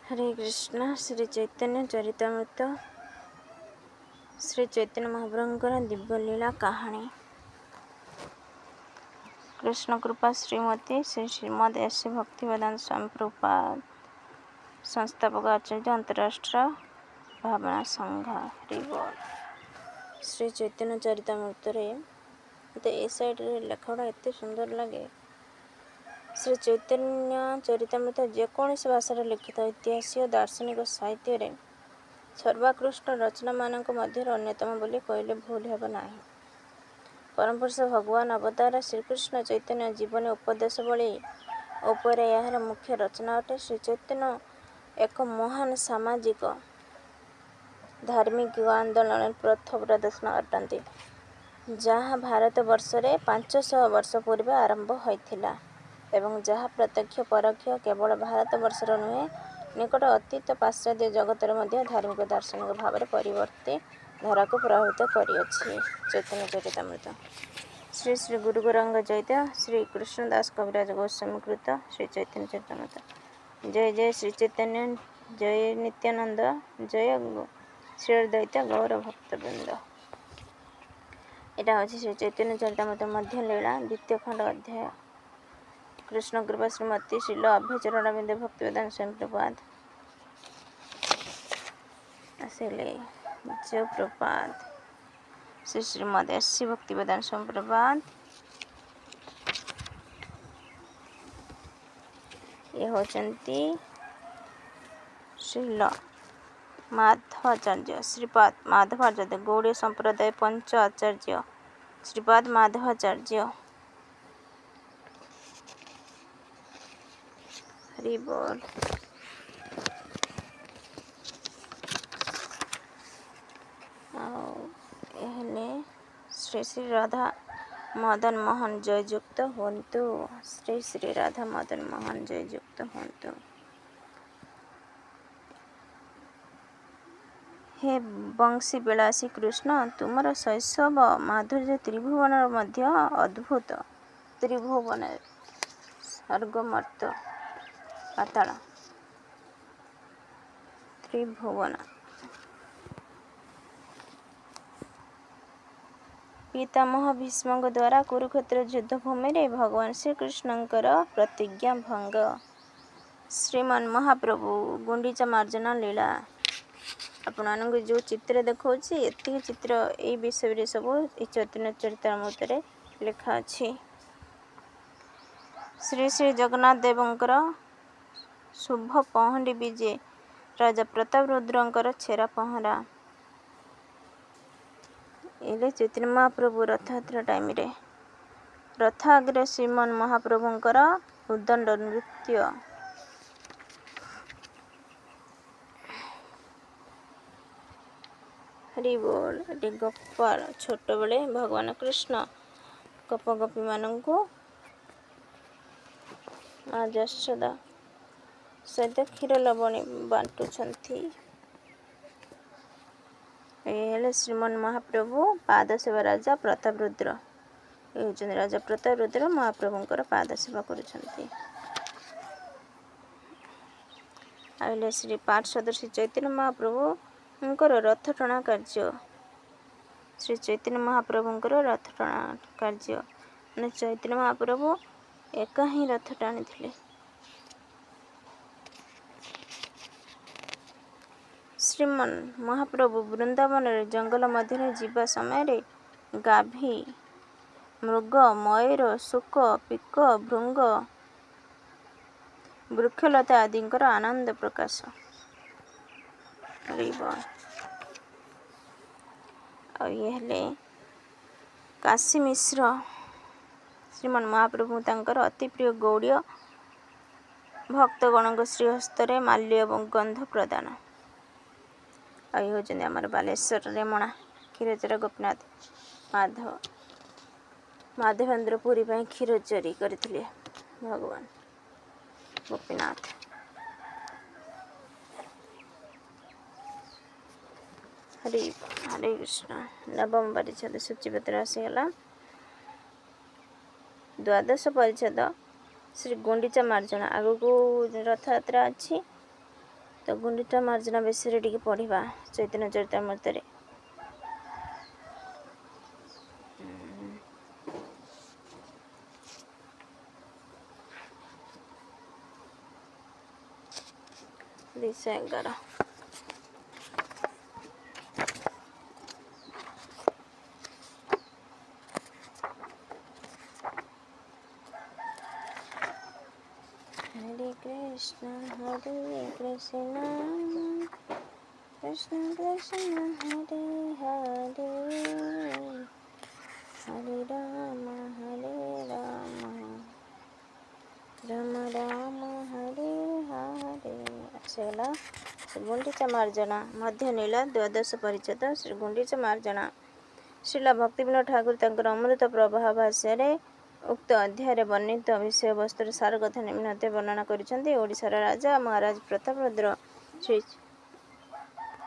ହରେ କୃଷ୍ଣ। ଶ୍ରୀ ଚୈତନ୍ୟ ଚରିତାମୃତ, ଶ୍ରୀ ଚୈତନ୍ୟ ମହାପ୍ରଭୁଙ୍କର ଦିବ୍ୟଲୀଳା କାହାଣୀ। କୃଷ୍ଣ କୃପା ଶ୍ରୀମତୀ ଶ୍ରୀ ଶ୍ରୀମଦ ଏସ୍ ଭକ୍ତିବେଦାନ୍ତ ସ୍ୱାମୀ ପ୍ରଭୁପାଦ, ସଂସ୍ଥାପକ ଆଚାର୍ଯ୍ୟ, ଅନ୍ତରାଷ୍ଟ୍ର ଭାବନା ସଂଘ। ହରିବୋଲ। ଶ୍ରୀ ଚୈତନ୍ୟ ଚରିତାମୃତରେ ମୋତେ ଏ ସାଇଡ଼ରେ ଲେଖାଗୁଡ଼ା ଏତେ ସୁନ୍ଦର ଲାଗେ। ଶ୍ରୀ ଚୈତନ୍ୟ ଚରିତାମୃତ ଯେକୌଣସି ଭାଷାରେ ଲିଖିତ ଐତିହାସିକ ଦାର୍ଶନିକ ସାହିତ୍ୟରେ ସର୍ବାକୃଷ୍ଟ ରଚନାମାନଙ୍କ ମଧ୍ୟରେ ଅନ୍ୟତମ ବୋଲି କହିଲେ ଭୁଲ ହେବ ନାହିଁ। ପରମପୁରୁଷ ଭଗବାନ ଅବତାର ଶ୍ରୀକୃଷ୍ଣ ଚୈତନ୍ୟ ଜୀବନୀ ଉପଦେଶବଳୀ ଉପରେ ଏହାର ମୁଖ୍ୟ ରଚନା ଅଟେ। ଶ୍ରୀ ଚୈତନ୍ୟ ଏକ ମହାନ ସାମାଜିକ ଧାର୍ମିକ ଆନ୍ଦୋଳନର ପଥ ପ୍ରଦର୍ଶନ ଅଟନ୍ତି, ଯାହା ଭାରତ ବର୍ଷରେ 500 ବର୍ଷ ପୂର୍ବେ ଆରମ୍ଭ ହୋଇଥିଲା ଏବଂ ଯାହା ପ୍ରତ୍ୟକ୍ଷ ପରୋକ୍ଷ କେବଳ ଭାରତ ବର୍ଷର ନୁହେଁ, ନିକଟ ଅତୀତ ପାଶ୍ଚାତ୍ୟ ଜଗତରେ ମଧ୍ୟ ଧାର୍ମିକ ଦାର୍ଶନିକ ଭାବରେ ପରିବର୍ତ୍ତୀ ଧାରାକୁ ପ୍ରଭାବିତ କରିଅଛି। ଚୈତନ୍ୟ ଚରିତାମୃତ ଶ୍ରୀ ଶ୍ରୀ ଗୁରୁ ଗୌରାଙ୍ଗ ଜୈତ ଶ୍ରୀ କୃଷ୍ଣ ଦାସ କବିରାଜ ଗୋସ୍ୱାମୀ କୃତ ଶ୍ରୀ ଚୈତନ୍ୟ ଚରିତାମୃତ। ଜୟ ଜୟ ଶ୍ରୀ ଚୈତନ୍ୟ, ଜୟ ନିତ୍ୟାନନ୍ଦ, ଜୟ ଶ୍ରୀ ଦୈତ ଗୌର ଭକ୍ତବୃନ୍ଦ। ଏଇଟା ହେଉଛି ଶ୍ରୀ ଚୈତନ୍ୟ ଚରିତାମୃତ ମଧ୍ୟ ଲୀଳା ଦ୍ୱିତୀୟ ଖଣ୍ଡ ଅଧ୍ୟାୟ। କୃଷ୍ଣ କୃପା ଶ୍ରୀମତୀ ଶ୍ରୀଲ ଅଭୟଚରଣବିନ୍ଦ ଭକ୍ତିବେଦାନ୍ତ ସ୍ୱାମୀ ପ୍ରପାଦ ଆସିଲେ। ଜୟ ପ୍ରପାଦ। ଶ୍ରୀ ଶ୍ରୀମଦ ଏସ୍ ସି ଭକ୍ତିବେଦାନ୍ତ ସ୍ୱାମୀ ପ୍ରପାଦ। ଇଏ ହେଉଛନ୍ତି ଶ୍ରୀଲ ମାଧବାଚାର୍ଯ୍ୟ ଶ୍ରୀପାଦ ମାଧବାଚାର୍ଯ୍ୟ, ଗୌଡ଼ୀୟ ସମ୍ପ୍ରଦାୟ ପଞ୍ଚ ଆଚାର୍ଯ୍ୟ ଶ୍ରୀପାଦ ମାଧବାଚାର୍ଯ୍ୟ। ହରି ବୋଲ। ଆଉ ଏ ହେଲେ ଶ୍ରୀ ଶ୍ରୀ ରାଧା ମଦନ ମୋହନ ଜୟଯୁକ୍ତ ହୁଅନ୍ତୁ। ଶ୍ରୀ ଶ୍ରୀ ରାଧା ମଦନ ମୋହନ ଜୟଯୁକ୍ତ ହୁଅନ୍ତୁ। ହେ ବଂଶୀ ବିଳାସୀ କୃଷ୍ଣ, ତୁମର ଶୈଶବ ମାଧୁର୍ଯ୍ୟ ତ୍ରିଭୁବନର ମଧ୍ୟ ଅଦ୍ଭୁତ। ତ୍ରିଭୁବନ ସ୍ୱର୍ଗ ମର୍ତ୍ତ୍ୟ ପାତାଳ ତ୍ରିଭୁବନ। ପିତାମହ ଭୀଷ୍ମଙ୍କ ଦ୍ୱାରା କୁରୁକ୍ଷେତ୍ର ଯୁଦ୍ଧଭୂମିରେ ଭଗବାନ ଶ୍ରୀକୃଷ୍ଣଙ୍କର ପ୍ରତିଜ୍ଞା ଭଙ୍ଗ। ଶ୍ରୀମନ୍ ମହାପ୍ରଭୁ ଗୁଣ୍ଡିଚା ମାର୍ଜନା ଲୀଳା। ଆପଣମାନଙ୍କୁ ଯେଉଁ ଚିତ୍ର ଦେଖାଉଛି, ଏତିକି ଚିତ୍ର ଏଇ ବିଷୟରେ ସବୁ ଏଇ ଚୈତନ୍ୟ ଚରିତାମୃତରେ ଲେଖା ଅଛି। ଶ୍ରୀ ଶ୍ରୀ ଜଗନ୍ନାଥ ଦେବଙ୍କର ଶୁଭ ପହଣ୍ଡି ବିଜେ, ରାଜା ପ୍ରତାପ ରୁଦ୍ରଙ୍କର ଛେରା ପହଁରା। ଏଲେ ଚୈତନ୍ୟ ମହାପ୍ରଭୁ ରଥଯାତ୍ରା ଟାଇମରେ ରଥ ଆଗରେ ଶ୍ରୀମନ୍ ମହାପ୍ରଭୁଙ୍କର ଉଦଣ୍ଡ ନୃତ୍ୟ। ହରି ବୋଲ। ଏଠି ଗୋପାଳ ଛୋଟବେଳେ ଭଗବାନ କୃଷ୍ଣ ଗୋପ ଗୋପୀମାନଙ୍କୁ ମା ଯଶୋଦା ସହିତ କ୍ଷୀର ଲବଣୀ ବାଣ୍ଟୁଛନ୍ତି। ଏ ହେଲେ ଶ୍ରୀମନ୍ ମହାପ୍ରଭୁ ପାଦ ସେବା, ରାଜା ପ୍ରତାପ ରୁଦ୍ର। ଏ ହେଉଛନ୍ତି ରାଜା ପ୍ରତାପ ରୁଦ୍ର, ମହାପ୍ରଭୁଙ୍କର ପାଦ ସେବା କରୁଛନ୍ତି। ଆଉ ହେଲେ ଶ୍ରୀ ପାର୍ଶ୍ୱଦ ଶ୍ରୀ ଚୈତନ୍ୟ ମହାପ୍ରଭୁଙ୍କର ରଥ ଟଣା କାର୍ଯ୍ୟ। ଶ୍ରୀ ଚୈତନ୍ୟ ମହାପ୍ରଭୁଙ୍କର ରଥ ଟଣା କାର୍ଯ୍ୟ, ମାନେ ଚୈତନ୍ୟ ମହାପ୍ରଭୁ ଏକା ହିଁ ରଥ ଟାଣିଥିଲେ। ଶ୍ରୀମନ୍ ମହାପ୍ରଭୁ ବୃନ୍ଦାବନରେ ଜଙ୍ଗଲ ମଧ୍ୟରେ ଯିବା ସମୟରେ ଗାଭୀ, ମୃଗ, ମୟୂର, ଶୁକ, ପିକ, ଭୃଙ୍ଗ, ବୃକ୍ଷଲତା ଆଦିଙ୍କର ଆନନ୍ଦ ପ୍ରକାଶ। ଆଉ ଇଏ ହେଲେ କାଶୀ ମିଶ୍ର ଶ୍ରୀମନ୍ ମହାପ୍ରଭୁ ତାଙ୍କର ଅତି ପ୍ରିୟ ଗୌଡ଼ୀୟ ଭକ୍ତଗଣଙ୍କ ଶ୍ରୀହସ୍ତରେ ମାଲ୍ୟ ଏବଂ ଗନ୍ଧ ପ୍ରଦାନ। ଆଉ ଇଏ ହେଉଛନ୍ତି ଆମର ବାଲେଶ୍ୱର ରେମଣା କ୍ଷୀରଚୋରା ଗୋପୀନାଥ ମାଧବ, ମାଧବେନ୍ଦ୍ର ପୁରୀ ପାଇଁ କ୍ଷୀର ଚୋରି କରିଥିଲେ ଭଗବାନ ଗୋପୀନାଥ। ହରେ ହରେ କୃଷ୍ଣ। ନବମ ପରିଚ୍ଛେଦ ସୂଚୀପତ୍ର ଆସିଗଲା। ଦ୍ୱାଦଶ ପରିଚ୍ଛେଦ ଶ୍ରୀ ଗୁଣ୍ଡିଚା ମାର୍ଜନା। ଆଗକୁ ରଥଯାତ୍ରା ଅଛି, ତ ଗୁଣ୍ଡିଚା ମାର୍ଜନା ବିଷୟରେ ଟିକେ ପଢ଼ିବା Chaitanya ଚରିତାମୃତରେ। 211। Hare Krishna Hare Krishna Krishna Krishna Hare Hare, Hare Rama Hare Rama Rama Rama Hare Hare. ଆସିଗଲା ଶ୍ରୀ ଗୁଣ୍ଡିଚା ମାର୍ଜନା। ମଧ୍ୟ ନୀଳା ଦ୍ୱାଦଶ ପରିଚ୍ଛେଦ, ଶ୍ରୀ ଗୁଣ୍ଡିଚା ମାର୍ଜନା। ଶ୍ରୀଲ ଭକ୍ତିବିନୋଦ ଠାକୁର ତାଙ୍କର ଅମୃତ ପ୍ରବାହ ଭାଷ୍ୟରେ ଉକ୍ତ ଅଧ୍ୟାୟରେ ବର୍ଣ୍ଣିତ ବିଷୟବସ୍ତୁର ସାର କଥା ନିମ୍ନରେ ବର୍ଣ୍ଣନା କରିଛନ୍ତି। ଓଡ଼ିଶାର ରାଜା ମହାରାଜ ପ୍ରତାପରୁଦ୍ର ଶ୍ରୀ